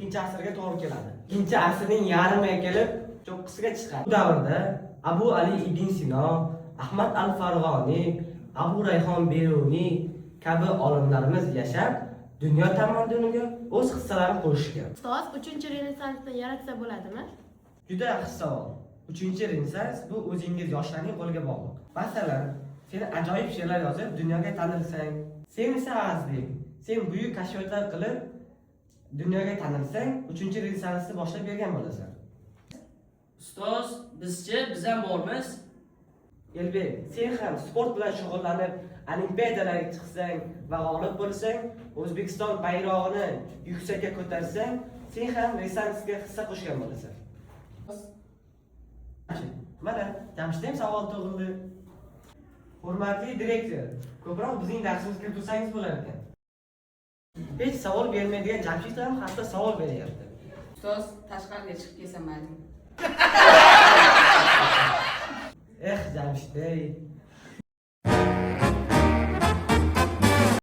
12-asrga to'g'ri keladi. 2 asrning yarmiga kelib cho'qqisiga chiqadi. Bu davrda Abu Ali ibn Sino, Ahmad al-Farg'oniy, Abu Rayhon Beruniy kabi olimlarimiz yashab, dunyo tamadduniga o'z hissalarini qo'shishgan. Ustoz, uchinchi Renessansni yaratsa bo'ladimi? Juda yaxshi savol. Uchinchi Renessans bu o'zingiz, yoshlarning qo'liga bog'liq. Masalan, sen ajoyib she'rlar yozib dunyoga tanilsang, sen esa, Azizbek, sen buyuk kashfiyotlar qilib dunyoga tanilsang, uchinchi Renessansni boshlab bergan bo'lasan. Ustoz, bizchi, biz ham bormiz. Elbek, sen ham sport bilan shug'ullanib, olimpiadalarga chiqsang va g'olib bo'lsang, O'zbekiston bayrog'ini yuksakka ko'tarsang, sen ham Renessansga hissa qo'shgan bo'lasan. Mana, Jamshidda ham savol tug'ildi. Hurmatli direktor, ko'proq bizning darsimizga kirib tursangiz bo'lar ekan. Hech savol bermaydigan Jamshid ham hatto savol beryapti. Ustoz, tashqariga chiqib kelsam maylimi? Eh, Jamshid, ey.